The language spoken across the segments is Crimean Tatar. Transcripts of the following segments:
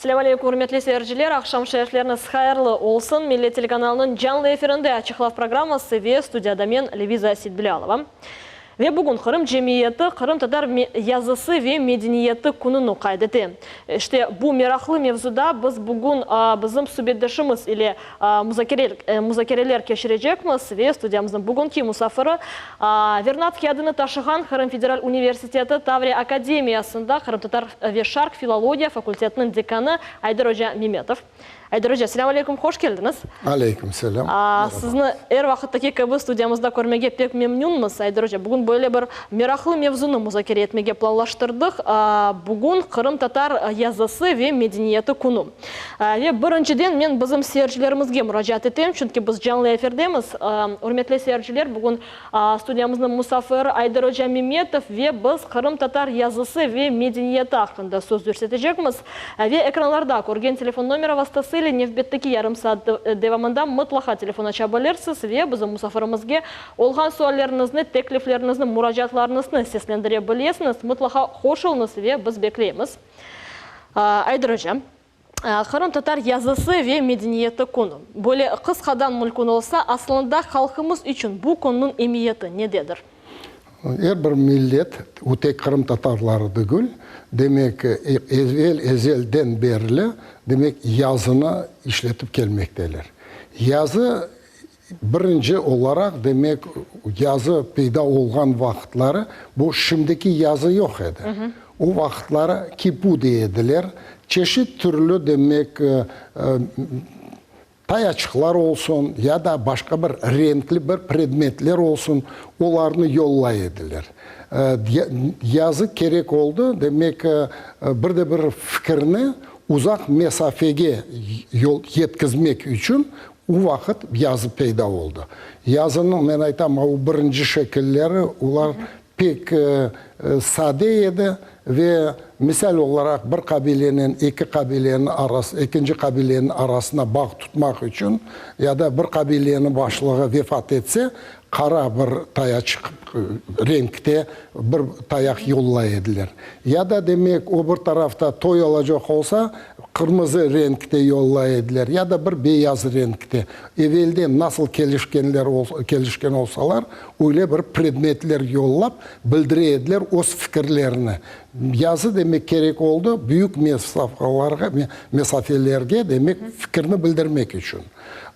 Selâm aleyküm, ürmetli seyirciler! Aqşam şerifleriñiz hayırlı olsun! Millet telekanalınıñ canlı efirinde Açıqlav programması ve studiyada men, Leviza Seytbilâlova. Ve bugün Qırım cemiyeti Qırımtatar yazısı ve medeniyeti kününi qayd ete. İşte, bu meraqlı mevzuda biz bugün bizim subetdeşimiz ile muzakereler keçirecekmiz ve studiyamıznıñ bugünki musafiri, Vernadskiy adını taşığan Qırım federal universiteti Tavriya akademiyasında qırımtatar ve şarq filologiya fakultetiniñ dekanı Ayder oca Memetov. Ayder oca, selâm aleyküm, hoş keldiñiz. Aleyküm selâm, merhaba. Sizni er vaqıttaki kibi studiyamızda körmege pek memnünmiz. Ayder oca, bugün böyle bir meraqlı mevzunı muzakere etmege planlaştırdıq. Bugün Qırımtatar yazısı ve medeniyeti künü. Ve birinciden men bizim seyircilerimizge muracaat etem, çünki biz canlı efirdemiz. Ürmetli seyirciler, bugün studiyamıznıñ musafiri Ayder oca Memetov ve biz qırımtatar yazısı ve medeniyeti aqqında söz yürsetecekmiz. Ve ekranlarda körgen telefon nomeri vastası ile nevbetteki yarım saat devamında mıtlaqa telefon aça bilirsiz ve bizim musafirimizge olğan sualleriñizni, teklifleriñizni, muracaatlarıñıznı seslendire bilesiñiz. Mıtlaqa qoşulıñız ve biz bekleymiz. Ayder oca, Qırımtatar yazısı ve medeniyeti künü, böyle qısqadan mülkün olsa, aslında halqımız içün bu künniñ emiyeti nededir? Er bir millet, o tek qırımtatarları degil, demek, evel-ezelden berli, demek, yazını işletip kelmekteler. Yazı Birinci olaraq, demek, yazı peyda olğan vaqıtları bu şimdiki yazı yoq edi. O vaqıtları kipu dey ediler, çeşit türlü, demek, tayaçıqlar olsun ya da başqa bir renkli bir predmetler olsun, olarnı yollay ediler. Yazı kerek oldı, demek, bir de bir fikirni uzaq mesafege yetkizmek içün O vaqıt yazı peyda oldı. Yazınıñ, men aytam, o birinci şekilleri, olar pek sade edi ve, misal olaraq, bir qabilenen eki qabileniñ arası, ekinci qabileniñ arasına bağ tutmaq içün ya da bir qabileniñ başlığı vefat etse, qara bir tayaçıq renkte bir tayaq yollay ediler. Ya da, demek, o bir tarafta toy olacaq olsa, qırmızı renkte yollay ediler, ya da bir beyaz renkte. Evelden nasıl kelişkenler kelişken olsalar, öyle bir predmetler yollap, bildire ediler öz fikirlerini. Yazı, demek, kerek oldı büyük mesafalarğa, mesafelerge, demek, fikirni bildirmek içün.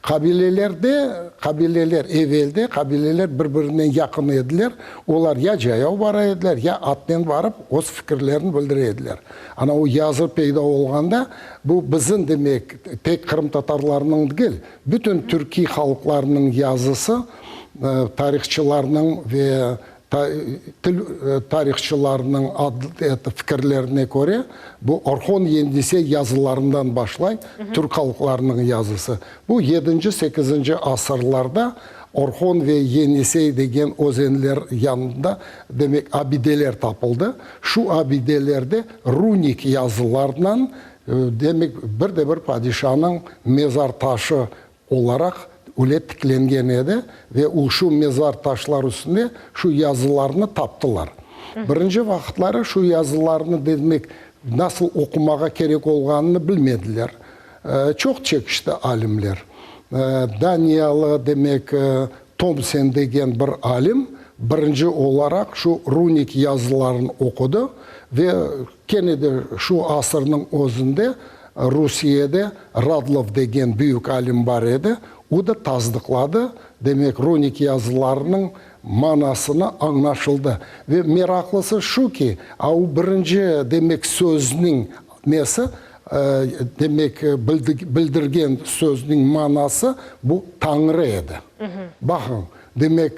Qabilelerde, qabileler, evelde qabileler bir-birinen yaqın ediler, olar ya cayav bara ediler, ya atnen barıp öz fikirlerini bildire ediler. Ana o yazı peyda olğanda, bu bizim, demek, tek qırımtatarlarnıñ degil, bütün türkiy halqlarnıñ yazısı tarihçılarnıñ ve Til tarihçılarınıñ fikirlerine köre, bu Orhon-Yenisey yazılarından başlay, türk halqlarınıñ yazısı. Bu yedinci-sekizinci asırlarda Orhon ve Yenisey degen özenler yanında, demek, abideler tapıldı. Şu abidelerde runik yazılarnen, demek, bir de bir padişanıñ mezar taşı olaraq öyle tiklengen edi ve o şu mezar taşlar üstünde şu yazılarnı taptılar. Birinci vaqıtları şu yazılarnı demek nasıl oqumağa kerek olğanını bilmediler. Çoq çekişti alimler. Daniyalı demek Tomsen degen bir alim birinci olaraq şu runik yazılarını oqudı ve Kene de şu asırnıñ özünde Rusiyede Radlov degen büyük alim bar edi, o da tasdıqladı, demek, runik yazılarınıñ manasını añlaşıldı. Ve meraqlısı şu ki, a o birinci, demek, sözniñ nesi, demek, bildirgen sözniñ manası bu Tañrı edi. Baqıñ, Demek,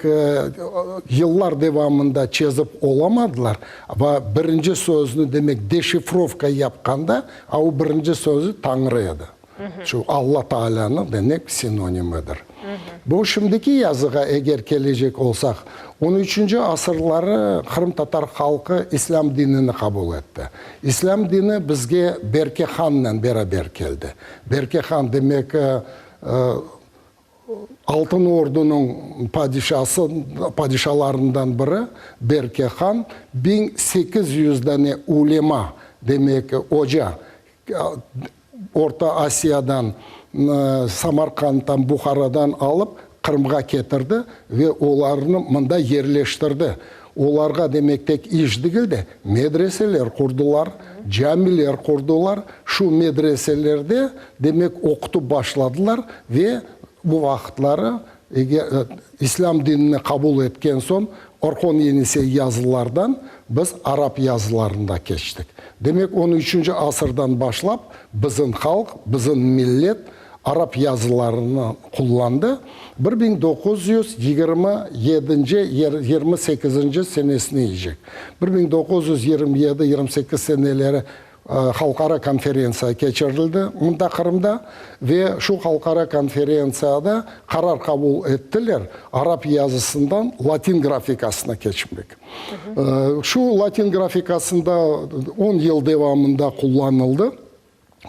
yıllar devamında çezip olamadılar va birinci sözni, demek, deşifrovka yapqanda, a o birinci sözü Tañrı edi. Şu Alla Taalânıñ, demek, sinonimidir. Bu şimdiki yazığa eger kelecek olsaq, on üçünci asırları qırımtatar halqı islâm dinini qabul etti. İslâm dini bizge Berke hannen beraber keldi. Berke han, demek, Altın Ordunıñ padişası, padişalarından biri Berke han 1800 dane ulema, demek, oca. Orta Asiyadan, Samarqanddan, Buharadan alıp Qırımğa ketirdi ve olarnı mında yerleştirdi. Olarğa, demek, tek iş degil de, medreseler qurdılar, camiler qurdılar. Şu medreselerde, demek, oqutıp başladılar ve bu vaqıtları, eger İslâm dinini qabul etken soñ, Orhon-Yenisey yazılardan biz arap yazılarında keçtik. Demek, on üçünci asırdan başlap bizim halq, bizim millet arap yazılarını qullandı. 1927-nci, 28-nci senesine yecek. 1927, 28 seneleri halqara konferentsiya keçirildi mında Qırımda ve şu halqara konferentsiyada qarar qabul ettiler arap yazısından latin grafikasına keçmek. Şu latin grafikasında on yıl devamında qullanıldı.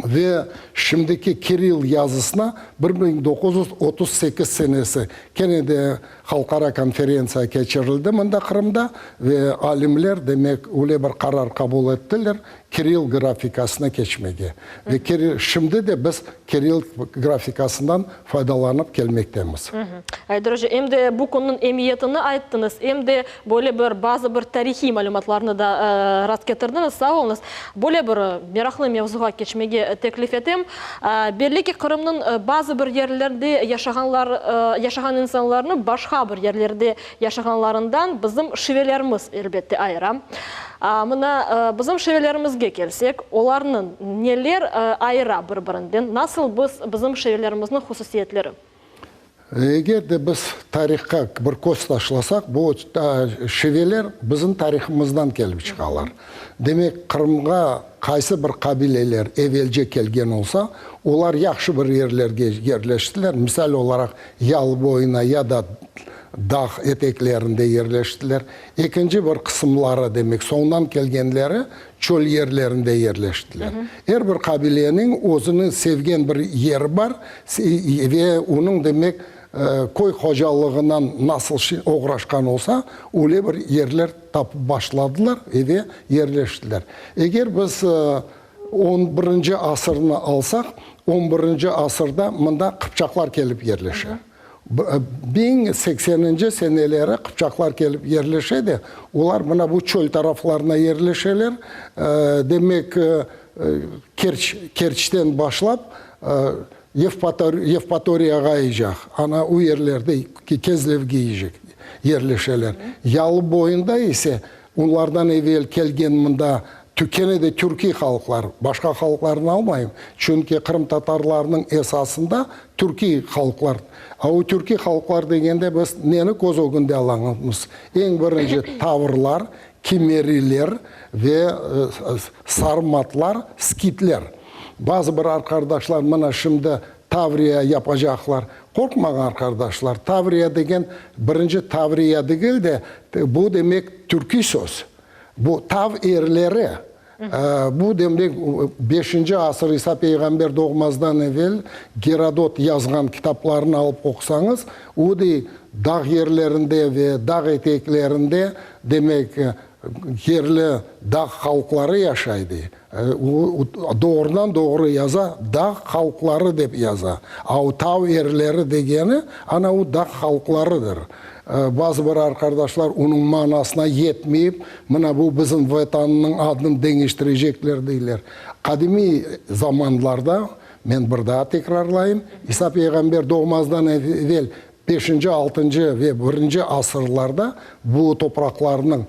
Ve şimdiki kirill yazısına 1938 senesi kene de halqara konferentsiya keçirildi mında Qırımda ve alimler, demek, öyle bir qarar qabul ettiler, kirill grafikasına keçmege. Ve kirill, şimdi de biz kirill grafikasından faydalanıp kelmektemiz. Ayder oca, em de bu künniñ emiyetini ayttıñız, em de Böyle bir bazı bir tarihiy malümatlarnı da rastketirdiñiz, sağ oluñız. Böyle bir meraqlı mevzuğa keçmege teklif etem. Belli ki, Qırımnıñ bazı bir yerlerde yaşağanlar, yaşağan insanlarnı başqa bir yerlerde yaşağanlarından bizim şivelerimiz, elbette, ayıra. Mına, bizim şivelerimizge kelsek, olarnıñ neler ayıra bir-birinden, nasıl biz bizim şivelerimizniñ hususiyetleri? Eger de biz tarihqa bir köz taşlasaq, bu şiveler bizim tarihımızdan kelip çıqalar. Demek, Qırımğa qaysı bir qabileler evelce kelgen olsa, olar yahşı bir yerlerge yerleştiler, misal olaraq, yalı boyuna ya da dağ eteklerinde yerleştiler. Ekinci bir qısımları, demek, soñdan kelgenleri çöl yerlerinde yerleştiler. Er bir qabileniñ özüniñ sevgen bir yeri bar ve onıñ, demek, köy hocalığınan nasıl oğraşqan olsa, öyle bir yerler tapıp başladılar ve yerleştiler. Eger biz on birinci asırnı alsaq, on birinci asırda mında qıpçaqlar kelip yerleşe. 1080-nci seneleri qıpçaqlar kelip yerleşe de, olar mına bu çöl taraflarına yerleşeler. Demek, Kerç, Kerçten başlap Yevpatoriyağa icaq, ana o yerlerde Kezlevge icek yerleşeler. Yalı boyunda ise Onlardan evel kelgen mında kene de türkiy halqlar, başqa halqlarnı almayım, çünki qırımtatarlarnıñ esasında türkiy halqlar. A o türkiy halqlar degende biz neni köz ögünde alamız? Eñ birinci tavrlar, kimeriler ve sarmatlar, skitler. Bazı bir arqardaşlar mına şimdi Tavriya yapacaqlar. Qorqmañ, arqardaşlar, Tavriya degen birinci Tavriya degil de, bu demek türkiy söz. Bu tav erleri. Bu demek beşinci asır İsa peyğamber doğmazdan evel Gerodot yazğan kitaplarını alıp oqusañız, o dey, dağ yerlerinde ve dağ eteklerinde demek yerli dağ halqları yaşay dey. O, doğrudan-doğru yaza, dağ halqları dep yaza. A o tav erleri degeni, ana o dağ halqlarıdır. Bazı bir arqardaşlar onıñ manasına yetmeyip, mına bu bizim Vetannıñ adını deñiştirecekler deyler. Qadimiy zamanlarda, men bir daa tekrarlayım, İsa peyğamber doğmazdan evel Beşinci, altıncı ve birinci asırlarda bu topraqlarnıñ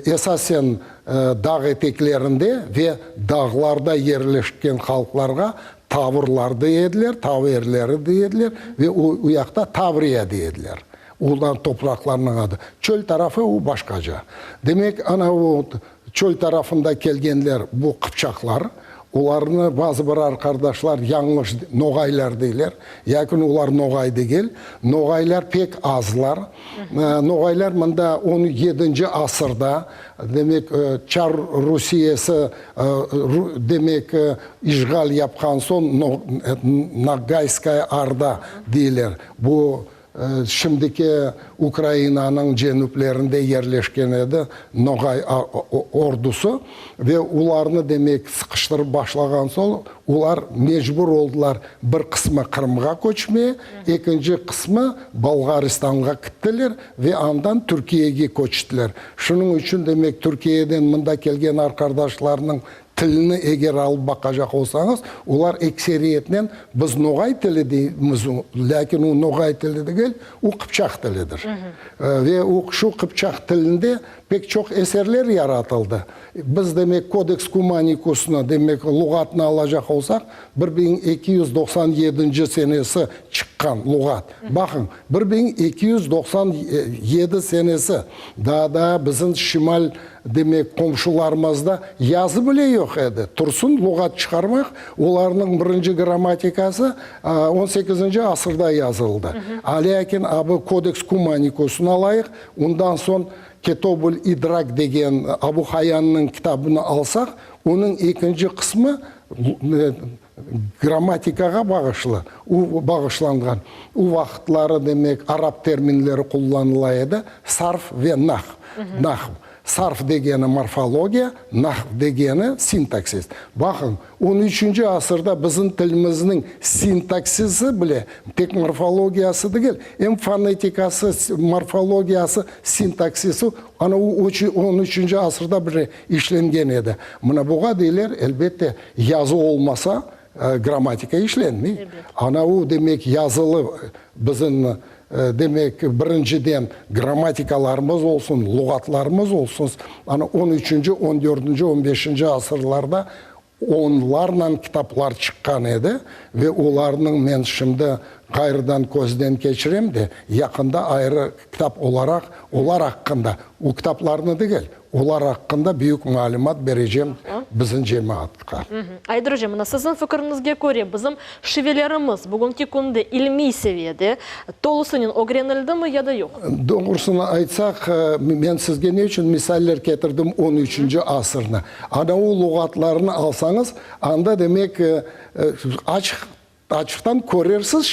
esasen dağ eteklerinde ve dağlarda yerleşken halqlarğa tavrlar dey ediler, tav erleri dey ediler ve o yaqta Tavriya dey ediler. Olar topraqlarnıñ adı. Çöl tarafı o başqaca. Demek, ana o Çöl tarafında kelgenler bu qıpçaqlar, olarnı bazı bir arqardaşlar yañlış noğaylar deyler, lâkin olar noğay degil. Noğaylar pek azlar. Noğaylar mında on yedinci asırda, demek, çar Rusiyesi, demek, işğal yapqan soñ, Nogayskaya Orda deyler, bu. Şimdiki Ukrainanıñ cenüplerinde yerleşken edi Noğay ordusı ve olarnı, demek, sıqıştırıp başlağan soñ, olar mecbur oldılar bir qısmı Qırımğa köçmeye, ekinci qısmı Bolğaristanğa kittiler ve andan Türkiyege köçtiler. Şunıñ içün, demek, Türkiyeden mında kelgen arqardaşlarnıñ Tilni eger alıp baqacaq olsañız, olar ekseriyetnen biz noğay tili deymiz, lâkin o noğay tili degil, o qıpçaq tilidir. Ve o şu qıpçaq tilinde pek çoq eserler yaratıldı. Biz, demek, Kodeks Kumanikusnı, demek, luğatnı alacaq olsaq, 1297 senesi çıqqan luğat. Baqıñ, 1297 senesi, daa da bizim şimal Demek, qomşularımızda yazı bile yoq edi. Tursun luğat çıqarmaq, olarnıñ birinci grammatikası on sekizinci asırda yazıldı. Lâkin a bu Kodeks Kumanikusını alayıq, ondan soñ Ketobul İdrak degen Abu Hayannıñ kitabını alsaq, onıñ ekinci qısmı grammatikağa bağışlı, bağışlanğan. O vaqıtları, demek, arap terminleri qullanıla edi, sarf ve nahv. Nahv, sarf degeni morfologiya, nahv degeni sintaksis. Baqıñ, on üçünci asırda bizim tilimizniñ sintaksisi bile, tek morfologiyası degil, em fonetikası, morfologiyası, sintaksisi ana o on üçünci asırda bile işlengen edi. Mına buğa deyler, elbette, Yazı olmasa, grammatika işlenmey. Ana o, demek, yazılı bizim, demek, birinciden grammatikalarımız olsun, luğatlarımız olsun, ana on üçünci, on dördünci, on beşinci asırlarda onlarla kitaplar çıqqan edi ve olarnıñ men şimdi ğayrıdan közden keçirem de, yaqında ayrı kitap olaraq olar aqqında, o kitaplarnı degil, Olar aqqında büyük malümat berecem bizim cemaatqa. Ayder oca, mına siziñ fikiriñizge köre, bizim şivelerimiz bugünki künde ilmiy seviyede tolusınen ögrenildimi ya da yoq? Doğrusını aytsaq, men sizge ne içün misaller ketirdim on üçünci asırnı. Ana o luğatlarnı alsañız, anda demek açıq Açıqtan körersiz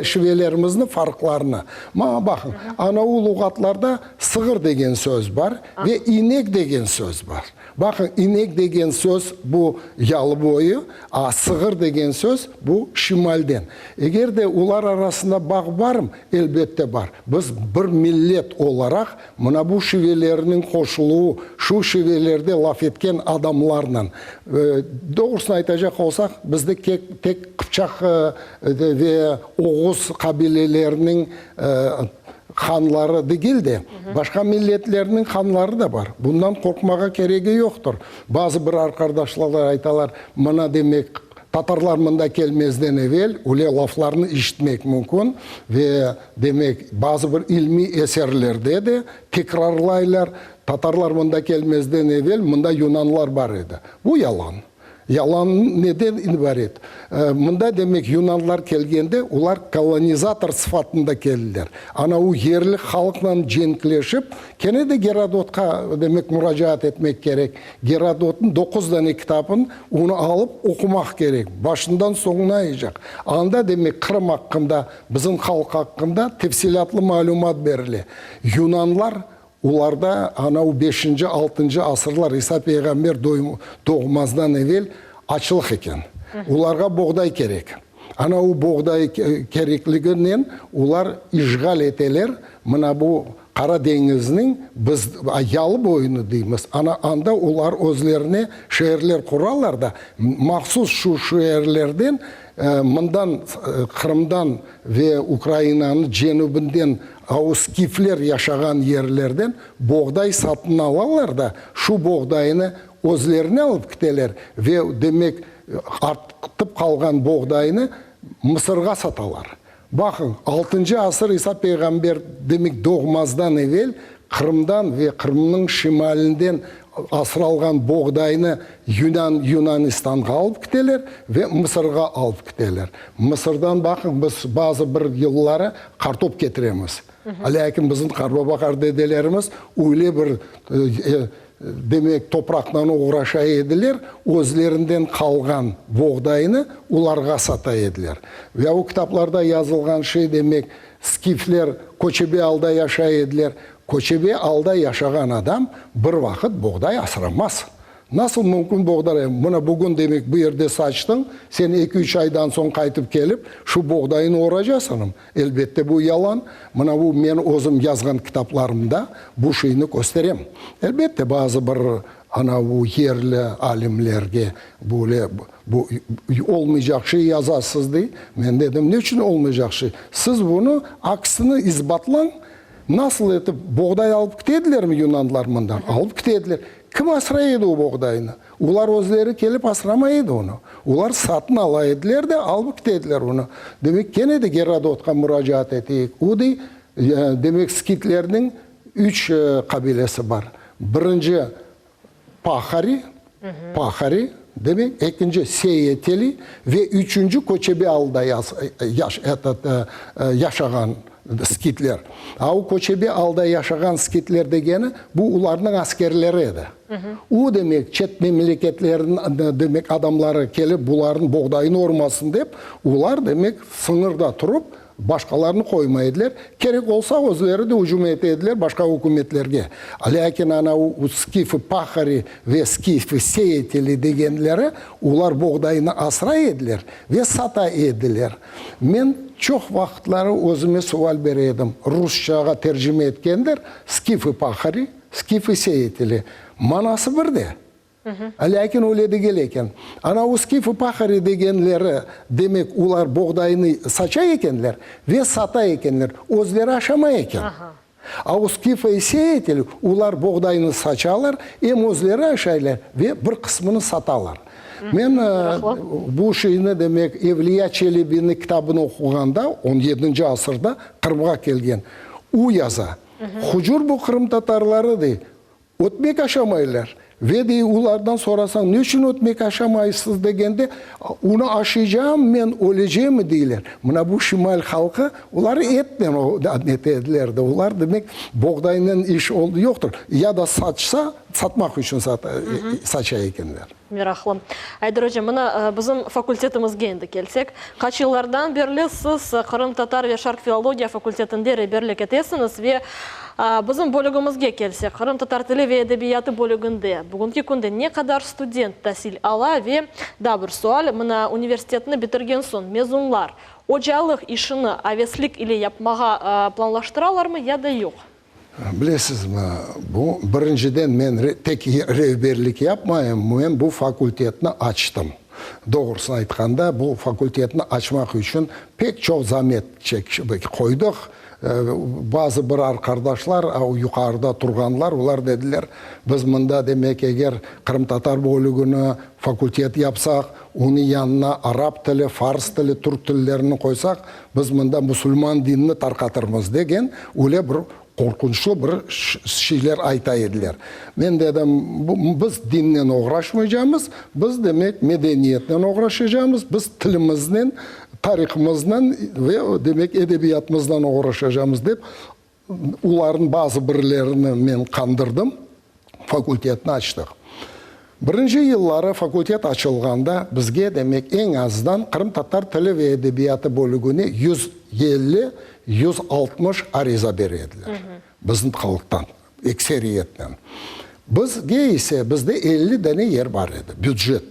şivelerimizni farqlarını. Maña baqıñ, ana o luğatlarda sığır degen söz bar ve inek degen söz bar. Baqıñ, inek degen söz bu yalıboyu, a sığır degen söz bu şimalden. Eger de olar arasında bağ barmı? Elbette bar. Biz bir millet olaraq mına bu şivelerniñ qoşuluvı, şu şivelerde laf etken adamlarnen, doğrusını aytacaq olsaq, bizde tek qıpçaq ve oğuz qabileleriniñ hanları degil de, başqa milletlerniñ hanları da bar. Bundan qorqmağa keregi yoqtır. Bazı bir arqardaşlar aytalar, mına demek, Tatarlar mında kelmezden evel öyle laflarnı işitmek mümkün ve, demek, bazı bir ilmiy eserlerde de tekrarlaylar, tatarlar mında kelmezden evel mında yunanlar bar edi. Bu yalan. Yalan neden ibaret? Mında, demek, yunanlar kelgende, olar kolonizator sıfatında keldiler. Ana o yerli halqla cenkleşip, kene de Gerodotqa, demek, muracaat etmek kerek. Gerodotnıñ doquz dane kitabın Onı alıp oqumaq kerek, başından soñunayacaq. Anda, demek, Qırım aqqında, bizim halq aqqında tefsilâtlı malümat berile. Yunanlar, olarda ana o beşinci, altıncı asırlar, İsa peyğamber doğmazdan evel açlıq eken. Olarğa boğday kerek. Ana o boğday kerekliginen olar işğal eteler, mına bu Qara deñizniñ biz yalı boyunı deymiz, ana anda olar özlerine şeerler quralar da, mahsus şu şeerlerden mından Qırımdan ve Ukrainanıñ cenübinden o skifler yaşağan yerlerden boğday satın alalar da, şu boğdaynı özlerine alıp kiteler ve demek artıp qalğan boğdaynı Mısırğa satalar. Baqıñ, altıncı asır İsa peyğamber, demek, doğmazdan evel Qırımdan ve Qırımnıñ şimalinden asralğan boğdaynı Yunan, Yunanistanğa alıp kiteler ve Mısırğa alıp kiteler. Mısırdan, baqıñ, biz bazı bir yılları qartop ketiremiz. Lâkin bizim qarbaba-qardedelerimiz öyle bir Demek, topraqtan oğraşa ediler, özlerinden qalğan boğdaynı olarğa sata ediler. Ve o kitaplarda yazılğan şey, demek, Skifler köçebe alda yaşay ediler. Köçebe alda yaşağan adam bir vaqıt boğday asramaz. Nasıl mümkün boğday? Mına bugün demek bu yerde saçtıñ, sen eki-üç aydan soñ qaytıp kelip, şu boğdayını oracasıñm? Elbette bu yalan. Mına bu men özüm yazğan kitaplarımda bu şeyni kösterem. Elbette bazı bir ana bu yerli alimlerge böyle bu olmaycaq şey yazasız dey. Men dedim, ne içün olmaycaq şey? Siz bunı aksini isbatlañ. Nasıl etip boğday alıp kitedilermi yunanlar mından? Alıp kitediler. Kim asray edi o boğdaynı? Olar özleri kelip asramay edi onı. Olar satın ala ediler de, alıp kitediler onı. Demek, kene de Gerodotqa muracaat eteyik. O dey, demek, skitlerniñ üç qabilesi bar. Birinci Pahari, Pahari, demek, ekinci Seyeteli ve üçünci köçebe alda yaş, etot, yaşağan skitler. A o köçebe alda yaşağan skitler degeni, bu olarnıñ askerleri edi. O demek, çet memleketlerniñ, demek, adamları kelip bularnıñ boğdayını ormasın dep, olar, demek, sıñırda turıp, Başqalarnı qoymay ediler. Kerek olsa, özleri de ücüm ete ediler başqa ükümetlerge. Lâkin ana o skifı pahari ve skifı seyeteli degenleri, olar boğdaynı asray ediler ve sata ediler. Men çoq vaqıtları özüme sual bere edim, rusçağa tercime etkenler, skifı pahari, skifı seyeteli, manası bir de. Lâkin öyle degil eken. Ana o skif-i pahari degenleri, demek, olar boğdaynı saça ekenler ve sata ekenler, özleri aşamay eken. A o skif-i seyatel, olar boğdaynı saçalar, em özleri aşaylar ve bir qısmını satalar. Men bu şeyni, demek, Evliya Çelebiniñ kitabını oquğanda, on yedinci asırda Qırımğa kelgen, o yaza, Hucur bu qırımtatarları, dey, Ötmek aşamaylar. Ve, dey, olardan sorasañ, ne içün ötmek aşamaysız degende, onı aşaycağım men, ölecegim, deyler. Mına bu şimal halqı, olar etnen nete ediler de, olar, demek, boğdaynen iş yoqtır. Ya da saçsa, satmaq içün saça ekenler. Meraqlı. Ayder oca, mına bizim fakultetimizge endi kelsek, qaç yıllardan berli siz qırımtatar ve şarq filologiya fakultetinde reberlik etesiñiz ve bizim bölügimizge kelsek, qırımtatar tili ve edebiyatı bölüginde bugünki künde ne qadar student tasil ala ve daa bir sual, mına universitetni bitirgen soñ mezunlar ocalıq işini aveslik ile yapmağa planlaştıralarmı ya da yoq? Bilesizmi, bu, birinciden, men tek rehberlik yapmayım, men bu fakultetni açtım. Doğrusını aytqanda, bu fakultetni açmaq içün pek çoq zamet qoydıq. Bazı bir arqardaşlar, yuqarıda turğanlar, olar dediler, biz mında, demek, eger qırımtatar bölügini fakultet yapsaq, onıñ yanına arap tili, fars tili, türk tillerini qoysaq, Biz mında musulman dinini tarqatırmız, degen öyle bir qorqunçlı bir şeyler ayta ediler. Men dedim, biz dinnen oğraşmaycamız, biz, demek, medeniyetnen oğraşacamız, biz tilimiznen, tarihımıznen ve, demek, edebiyatımıznen oğraşacamız, dep, Olarnıñ bazı birlerini men qandırdım, fakultetni açtıq. Birinci yılları fakultet açılğanda bizge, demek, eñ azdan qırımtatar tili ve edebiyatı bölügine 150, 160 ariza bere ediler, bizim halqtan, ekseriyetnen. Bizge ise, bizde 50 dane yer bar edi, bücet.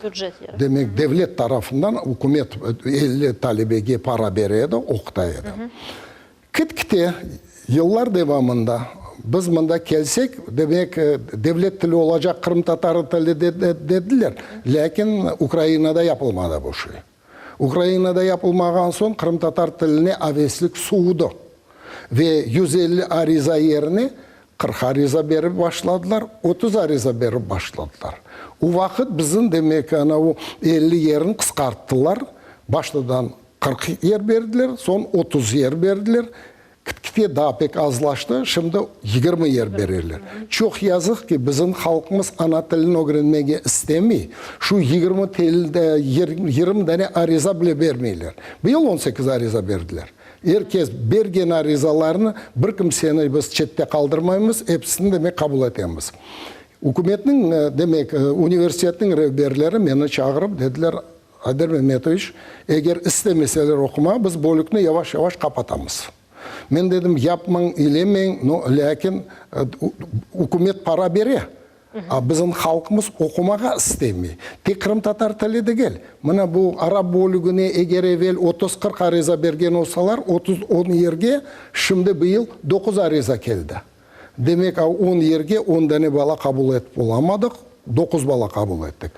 Demek, devlet tarafından ükümet 50 talebege para bere edi, oquta edi. Kit-kite yıllar devamında biz mında kelsek, demek, devlet tili olacaq qırımtatarı tili dediler, lâkin Ukrainada yapılmadı bu şey. Ukrainada yapılmağan soñ qırımtatar tiline aveslik suvudı ve 150 ariza yerine 40 ariza berip başladılar, 30 ariza berip başladılar. O vaqıt bizim, demek, ana o 50 yerini qısqarttılar, baştadan 40 yer berdiler, soñ 30 yer berdiler, kit-kite daa pek azlaştı, şimdi 20 yer bereler. Çoq yazıq ki, bizim halqımız ana tilini ögrenmege istemey, şu 20 yirmi dane ariza bile bermeyler. Bu yıl 18 ariza berdiler. Er kes bergen arizalarnı, bir kimseni biz çette qaldırmaymız, episini demek qabul etemiz. Ükümetniñ, demek, universitetniñ rehberleri meni çağırıp dediler, Ayder Mehmetoviç, eger istemeseler oqumağa, biz bölükni yavaş-yavaş qapatamız. Men dedim, yapmañ, ilemeñ, no, lâkin ükümet para bere, a bizim halqımız oqumağa istemey. Tek qırımtatar tili degil. Mına bu arap bölügine eger evel 30-40 ariza bergen olsalar, 30 on yerge şimdi bıyıl doquz ariza keldi. Demek, a on yerge on dane bala qabul etip olamadıq, doquz bala qabul ettik.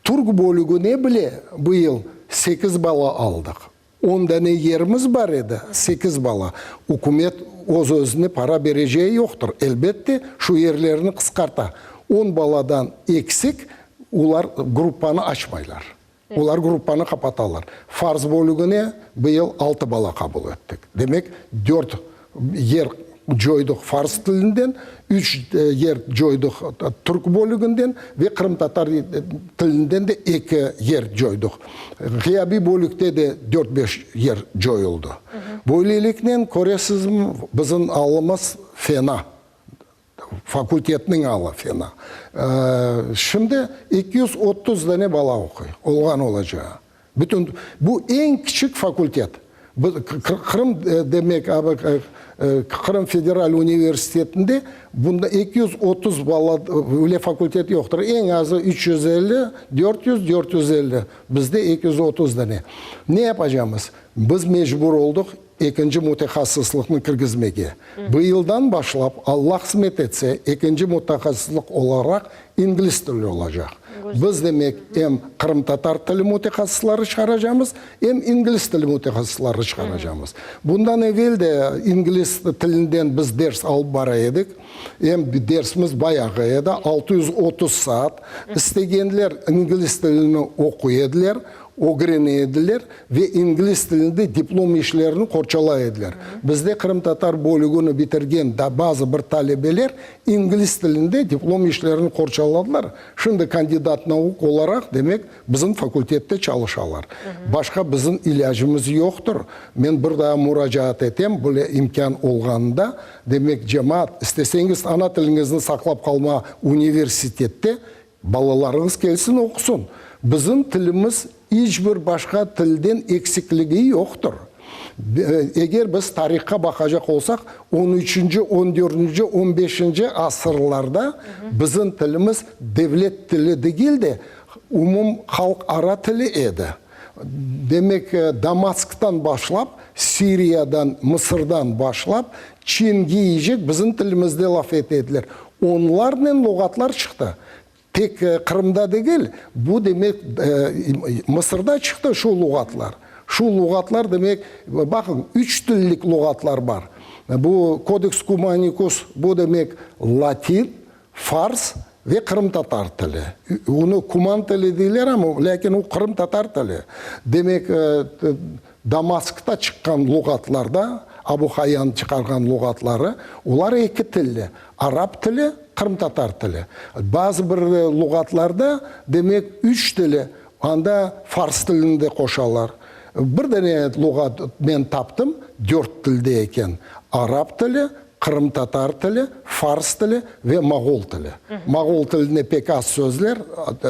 Türk bölügine bile bıyıl sekiz bala aldıq. On dane yerimiz bar edi, sekiz bala. Ükümet öz-özüne para bereceği yoqtır, elbette, şu yerlerni qısqarta. On baladan eksik, olar gruppanı açmaylar. Olar gruppanı qapatalar. Fars bölügine bıyıl altı bala qabul ettik. Demek, dört yer coydıq fars tilinden, üç yer coydıq türk bölüginden ve qırımtatar tilinden de eki yer coydıq. Ğıyabiy bölükte de dört-beş yer coyuldı. Böyleliknen, köresizmi, bizim alımız fena. Fakultetniñ alı fena. Şimdi 230 dane bala oquy, olğan olacağı. Bütün, bu eñ kiçik fakultet. Qırım, demek, Qırım federal universitetinde bunda 230 bala, öyle fakultet yoqtır. Eñ azı 350, 400, 450. Bizde 230 dane. Ne yapacamız? Biz mecbur oldıq ekinci mütehassıslıqnı kirgizmege. Bu yıldan başlap, Alla qısmet etse, ekinci mütehassıslıq olaraq ingliz tili olacaq. Biz, demek, em qırımtatar tili mütehassısları çıqaracamız, em ingliz tili mütehassısları çıqaracamız. Bundan evel de ingliz tilinden biz ders alıp bara edik. Em dersimiz bayağı edi, 630 saat. İstegenler ingliz tilini oquy ediler. Ögrene ediler ve ingliz tilinde diplom işlerini qorçalay ediler. Bizde qırımtatar bölügini bitirgen da bazı bir talebeler ingliz tilinde diplom işlerini qorçaladılar. Şimdi kandidat nauk olaraq, demek, bizim fakultette çalışalar. Başqa bizim ilâcımız yoqtır. Men bir daa muracaat etem, böyle imkân olğanında, demek, cemaat, isteseñiz ana tiliñizni saqlap qalma universitette Balalarıñız kelsin oqusın. Bizim tilimiz iç bir başqa tilden eksikligi yoqtır. Eger biz tarihqa baqacaq olsaq, on üçünci, on dördünci, on beşinci asırlarda bizim tilimiz devlet tili degil de, umum halqara tili edi. Demek, Damasktan başlap, Siriyadan, Mısırdan başlap, Çinge yiyecek bizim tilimizde laf ete ediler. Onlarnen luğatlar çıqtı. Tek Qırımda degil, bu demek, Mısırda çıqtı şu luğatlar. Şu luğatlar, demek, baqıñ, üç tillik luğatlar bar. Bu Kodeks Kumanikus, bu demek, latin, Fars ve qırımtatar tili. Onı kuman tili deyler amma, lâkin o qırımtatar tili. Demek, Damaskta çıqqan luğatlarda, Abu Hayyan çıqarğan luğatları, olar eki tilli, arap tili, qırımtatar tili. Bazı bir luğatlarda, demek, üç tili, anda fars tilini de qoşalar. Bir dane luğat men taptım, dört tilde eken, arap tili, Qırımtatar tili, fars tili ve moğol tili. Moğol tiline pek az sözler,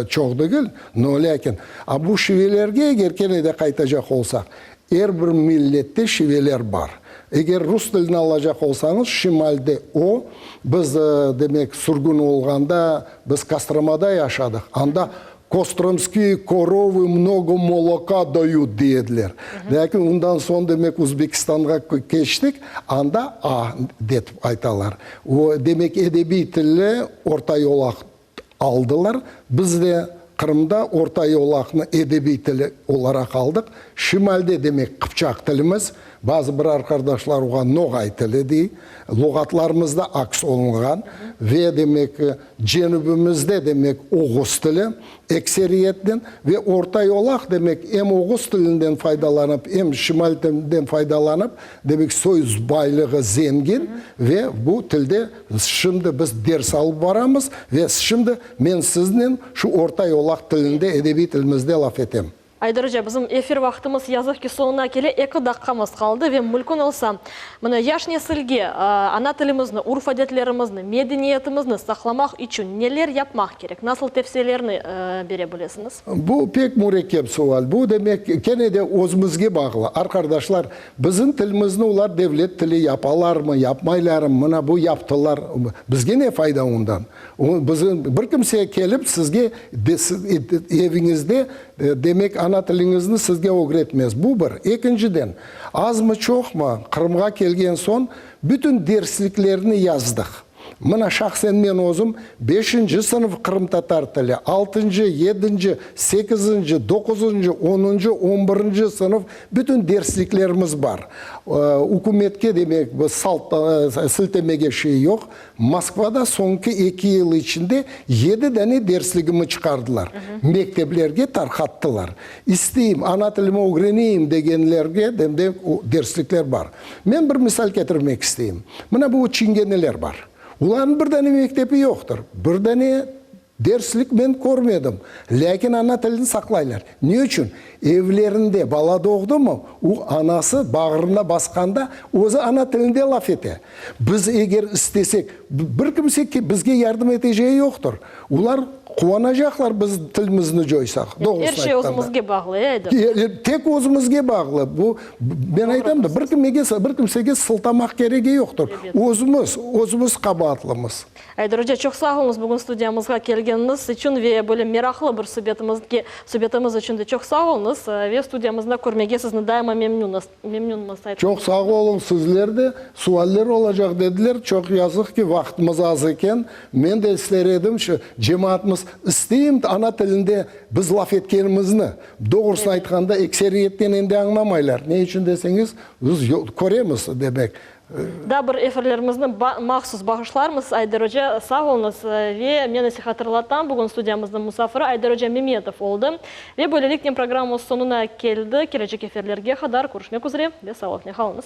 çoq degil, no lâkin, a bu şivelerge eger kene de qaytacaq olsaq, er bir millette şiveler bar. Eger rus tilini alacaq olsañız, şimalde o, biz, demek, sürgün olğanda, biz Kostromada yaşadıq, anda Kostromskiye korovı mnogo moloka dayut, dey ediler. Lâkin ondan soñ, demek, Özbekistanğa keçtik, anda a detip aytalar. O, demek, edebiy tilli orta yolaq aldılar. Biz de Qırımda orta yolaqnı edebiy tili olaraq aldıq. Şimalde, demek, qıpçaq tilimiz, bazı bir arqardaşlar oğa noğay tili dey, luğatlarımızda aks olunğan ve, demek, Cenübimizde, demek, oğuz tili ekseriyetnen ve orta yolaq, demek, em oğuz tilinden faydalanıp, em şimal tilinden faydalanıp, demek, söz baylığı zengin ve bu tilde şimdi biz ders alıp baramız ve şimdi men siznen şu orta yolaq tilinde, edebiy tilimizde laf etem. Ayder oca, bizim efir vaqtımız yazıq ki soñuna kele, eki daqqamız qaldı ve mülkün olsa, mına yaş nesilge ana tilimizni, urf-adetlerimizni, medeniyetimizni saqlamaq içün neler yapmaq kerek, nasıl tevsiyelerni bere bilesiñiz? Bu pek mürekkep sual. Bu, demek, kene de özümizge bağlı. Arqardaşlar, bizim tilimizni olar devlet tili yapalarmı, yapmaylarmı, mına bu yaptılar, bizge ne fayda ondan? Bir kimse kelip sizge eviñizde, demek, ana tiliñizni sizge ögretmez. Bu bir. Ekinciden, azmı-çoqmı Qırımğa kelgen soñ bütün dersliklerni yazdıq. Mına şahsen men özüm beşinci sınıf qırımtatar tili, altıncı, yedinci, sekizinci, doquzıncı, onuncı, on birinci sınıf bütün dersliklerimiz bar. Ükümetke, demek, salt siltemege şey yoq. Moskvada soñki eki yıl içinde yedi dane dersligimi çıqardılar, mekteplerge tarqattılar. İsteyim, ana tilimi ögreneyim degenlerge de derslikler bar. Men bir misal ketirmek isteyim. Mına bu çingeneler bar. Olarnıñ bir dane mektepi yoqtır, bir dane Derslik men körmedim, lâkin ana tilini saqlaylar. Ne içün? Evlerinde bala doğdumı, o, anası bağrına basqanda, özü ana tilinde laf ete. Biz eger istesek, bir kimse bizge yardım eteceği yoqtır. Olar quvanacaqlar biz tilimizni coysaq, doğrusını Er şey aytqanda. özümizge bağlı, e, Ayder? Tek özümizge bağlı. Bu, men aytam da, bir kimege, bir kimsege sıltamaq keregi yoqtır. Özümiz, özümiz qabaatlımız. Ayder oca, çoq sağ oluñız bugün studiyamızğa kelgeniñiz içün ve böyle meraqlı bir subetimizge, subetimiz içün de çoq sağ oluñız ve studiyamızda körmege sizni daima memnünız, memnünmiz. Çoq sağ oluñ sizler de. Sualler olacaq dediler, çoq yazıq ki, vaqtımız az eken. Men de ister edim, şu cemaatımız isteyim ana tilinde biz laf etkenimizni. Doğrusını aytqanda, ekseriyetten endi añlamaylar. Ne içün deseñiz, biz köremiz, demek, Daa bir efirlerimizni mahsus bağışlarmız, Ayder oca, sağ oluñız. Ve men ise hatırlatam, bugün studiyamıznıñ musafiri Ayder oca Memetov oldı. Ve böyleliknen programmamız soñuna keldi. Kelecek efirlerge qadar körüşmek üzre ve sağlıqnen qalıñız.